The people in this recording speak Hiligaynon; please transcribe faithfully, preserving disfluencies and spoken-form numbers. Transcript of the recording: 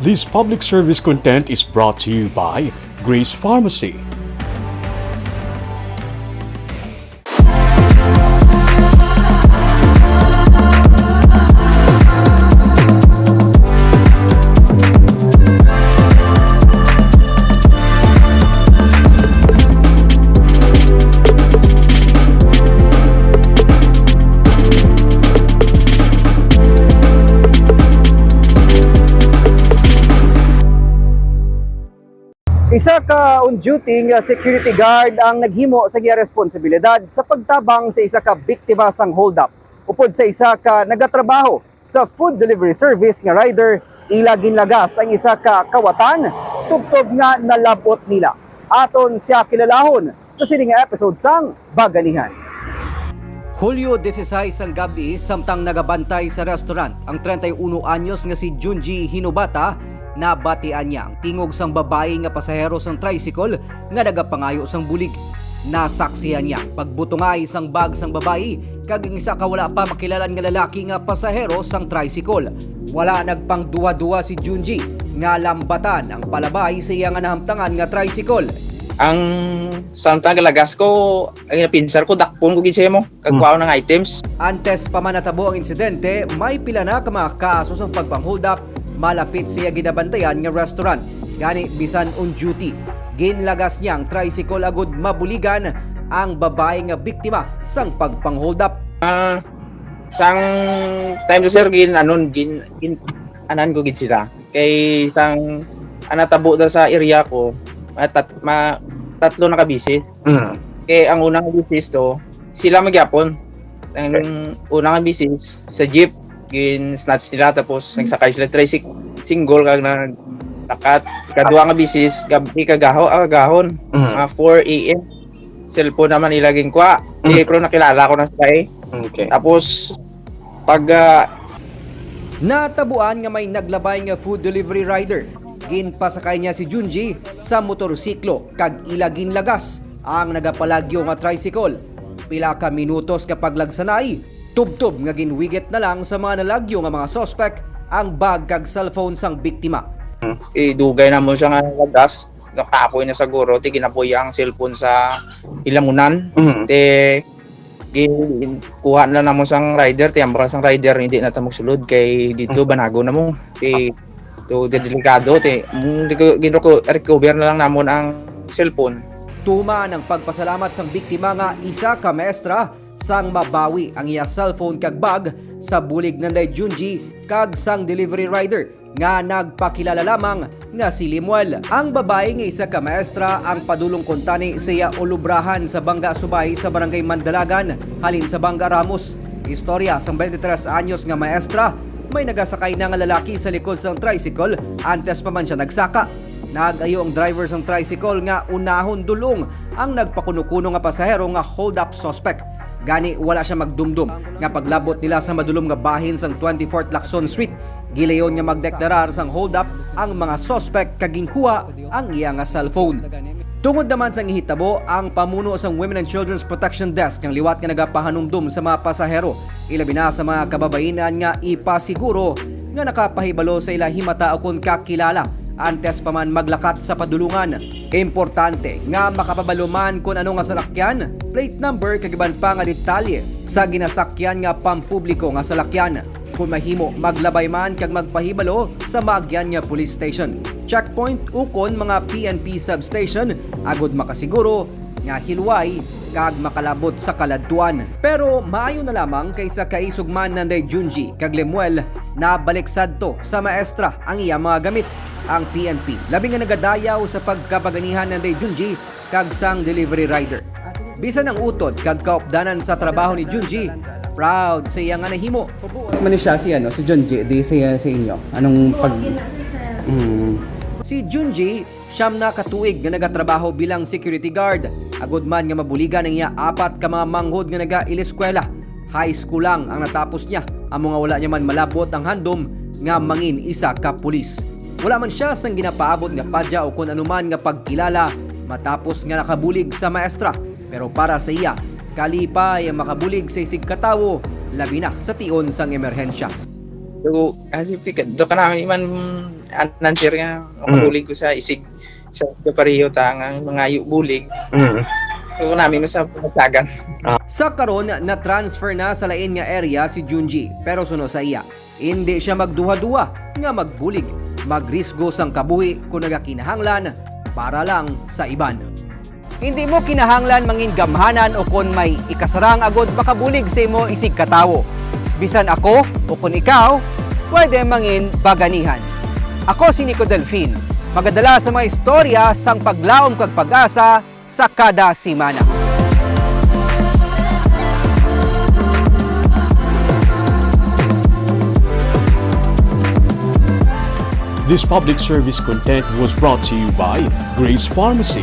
This public service content is brought to you by Grace Pharmacy. Isa ka on-duty nga security guard ang naghimo sa iya responsibilidad sa pagtabang sa isa ka biktima sang holdup upod sa isa ka nagatrabaho sa food delivery service nga rider. Ila ginlagas ang isa ka kawatan tubtob nga nalab-ot nila. Aton siya kilalahon sa sini nga episode sang Baganihan. Hulyo dieciséis ang gab-i, samtang nagabantay sa restaurant ang treinta y uno anyos nga si Junji Hinobata, nabatian niya ang tingog sang babayi nga pasahero sang tricycle nga nagapangayo sang bulig. Nasaksihan niya ang pagbutungay sang bag sang babayi kag ang isa ka wala pa makilalan nga lalaki nga pasahero sang tricycle. Wala nagpangduha-duha si Junji nga lambatan ang palabay sa iya nga nahamtangan nga tricycle. Ang samtang galagas ko, ang napinsar ko, dakpon ko gid siya mo. Kag Hmm. kuhaon ang items. Antes pa man natabo ang insidente, may pila na ka mga kaso sang pagpang-hold up malapit sa iya ginabantayan nga restaurant. Gani, bisan on duty, ginlagas niya ang tricycle agud mabuligan ang babayi nga biktima sang pagpang-hold up. Ah, sang time to, sir, gin, anon, gin, gin, anan ko gid sila. Kay sang, ang natabo daw sa area ko, mga tat-, ma-, tatlo na ka beses. Mm. Kay ang unang beses to, sila magyapon. Ang Okay. unang beses, sa jeep, gin-snatch nila, tapos nagsakay sila tricyc-, single, kag naglakat. Ikaduha nga beses, gab-, ikagaho-, agahon, Mm. mga four A M. Cellphone naman nila ginkuha. Mm. Di, pero nakilala ko na sila eh. Okay. Tapos, pag, ah, Natabuan nga may naglabay nga food delivery rider. Ginpasakay niya si Junji sa motorsiklo kag ila ginlagas ang nagapalagyo nga tricycle. Pila ka minutos ka paglagsanay, tubtob nga ginwigit na lang sa mga nalagyo nga mga suspek ang bag kag cellphone sang biktima. Idugay namon siya nga lagas, nakapoy na siguro, ti ginapuya ang cellphone sa ilamunan. Mm. Ti gi-, kuha na namo sang rider, ti ambra sang rider, hindi na ta magsulod kay dito Mm. banago na mo. Ti, to, ti delikado, ti, mm, di ko, ginreko-, recover na lang namon ang cellphone. Tuman ang pagpasalamat sang biktima nga isa ka maestra sang mabawi ang iya cellphone kag bag sa bulig nanday Junji kag sang delivery rider nga nagpakilala lamang nga si Lemuel. Ang babayi nga isa ka maestra ang padulong kuntani sa iya ulubrahan sa Banga Subay sa Barangay Mandalagan, halin sa Banga Ramos. Istorya sang twenty-three anyos nga maestra, may nagasakay na nga lalaki sa likod sang tricycle antes pa man siya nagsaka. Nag-ayo ang driver sang tricycle nga unahon dul-ong ang nagpakuno-kuno nga pasahero nga hold-up suspect. Gani, wala siya magdumdom nga paglabot nila sa madulom nga bahin sang twenty-fourth Lacson Street, gilayon nga magdeklarar sang hold-up ang mga suspect kag ginkuha ang iya nga cellphone. Tungod naman sang hitabo, ang pamuno sang Women and Children's Protection Desk ang liwat nga nagapahanumdom sa mga pasahero, ilabi na sa mga kababayin-an, nga ipasiguro nga nakapahibalo sa ila himata ukon kakilala antes pa man maglakat sa padulungan. Importante nga makapabalo man kon ano nga salakyan, plate number kag iban pa nga detalye sa ginasakyan nga pampubliko nga salakyan. Kon mahimo, maglabay man kag magpahibalo sa maagyan nga police station, checkpoint ukon mga P N P substation agud makasiguro nga hilway kag makalabot sa kaladtuan. Pero maayo na lamang kay sa kaisog man nanday Junji kag Lemuel nabalik sadto sa maestra ang iya mga gamit. Ang P N P labi nga nagadayaw sa pagkabaganihan nanday Junji kag sang delivery rider. Bisan ang utod kag kaupdanan sa trabaho ni Junji, proud sa iya nga nahimo. Mani siya si, ano, si Junji, di siya sa inyo? Anong pag- Mm. Si Junji, siyam na ka tuig nga nagatrabaho bilang security guard. Agud man nga mabuligan ang iya apat ka mga manghod nga nagaileskwela. High school lang ang natapos niya, amo nga wala niya man malabot ang handom nga mangin isa ka pulis. Wala man siya sang ginapaabot nga padya o kon anuman nga pagkilala matapos nga nakabulig sa maestra. Pero para sa iya, kalipay ang makabulig sa isig ka tawo, labi na sa tion sang emerhensya. So, kasi pika, do ka namin man, an-, answer nga, makabulig ko sa isig, sa pareho ta nga mangayo bulig. Mm. So, namin mo sa pagtagan. Sa karon, na-transfer na sa lain nga area si Junji, pero suno sa iya, indi siya magduha-duha nga magbulig, magrisgo sang kabuhi kung nagakinahanglan para lang sa iban. Hindi mo kinahanglan mangin gamhanan o kon may ikasarang agod makabulig sa imo isig ka tawo. Bisan ako o kon ikaw, pwede mangin baganihan. Ako si Nico Delfin, magadala sa mga istorya sang paglaom kag pag-asa sa kada semana. This public service content was brought to you by Grace Pharmacy,